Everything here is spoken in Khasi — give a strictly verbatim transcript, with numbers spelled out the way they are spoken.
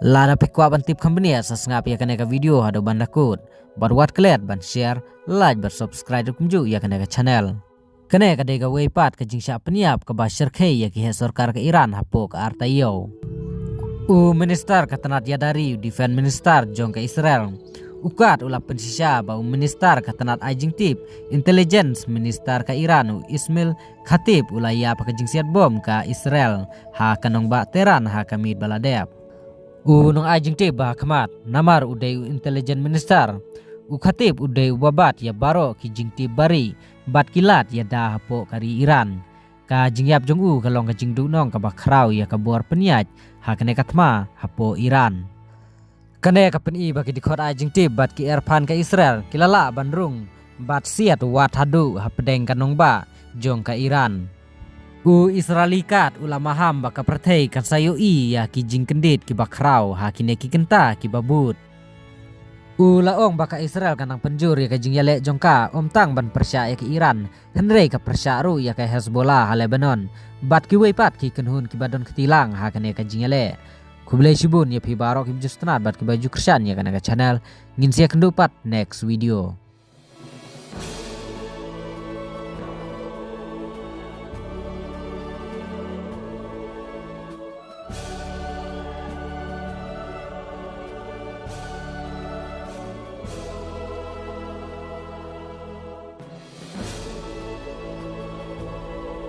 Lada phi kwah ban tip kham bniah, sa sngap ïa kane ka video haduh ban da kut. Bad wat klet ban share, like bad subscribe ruh kumjuh ïa kane ka channel. Kane ka dei kawei pat ka jingshah pynïap kaba shyrkhei ïa ki heh sorkar ka Iran hapoh ka ar taïew. U minister ka tnat ïada ri, u defense minister jong ka Israel, u kat u la pynshisha ba u minister ka tnat ai jingtip, intelligence minister ka Iran, u Ismail Khatib, u la ïap ha ka jingsiat bom ka Israel ha ka nongbah Tehran ha ka miet ba la dep. U nong ai jingtip ba ha khmat, namar u dei u intelligence minister, u Khatib u dei uba bat ïa baroh ki jingtip bari bad ki lad ïada hapoh ka ri Iran. Ka jingïap jong u ka long ka jingduhnong kaba khraw ïa ka bor pynïaid ha kane ka thma hapoh Iran. Kane ka pyni ba ki dkhot ai jingtip bad ki airpan ka Israel ki la lah ban rung bad siat wat haduh hapdeng ka nongbah jong ka Iran. U Israeli kat u la maham ba ka pyrthei kan sa ïohi ïa ki jingkyndit kiba khraw ha kine ki kynta kiba bud. U la ong ba ka Israel kan nang pynjur ïa ka jingïaleh jong ka, ym tang ban pyrshah ïa ka Iran, hynrei ka pyrshah ruh ïa ka Hezbollah ha Lebanon bad kiwei pat ki kynhun kiba don kti lang ha kane ka jingïaleh. Khublei shibun ïa phi baroh kiba ju sngewtynnat bad kiba ju kyrshan ïa kane ka channel. Ngin sa ïakynduh pat next video.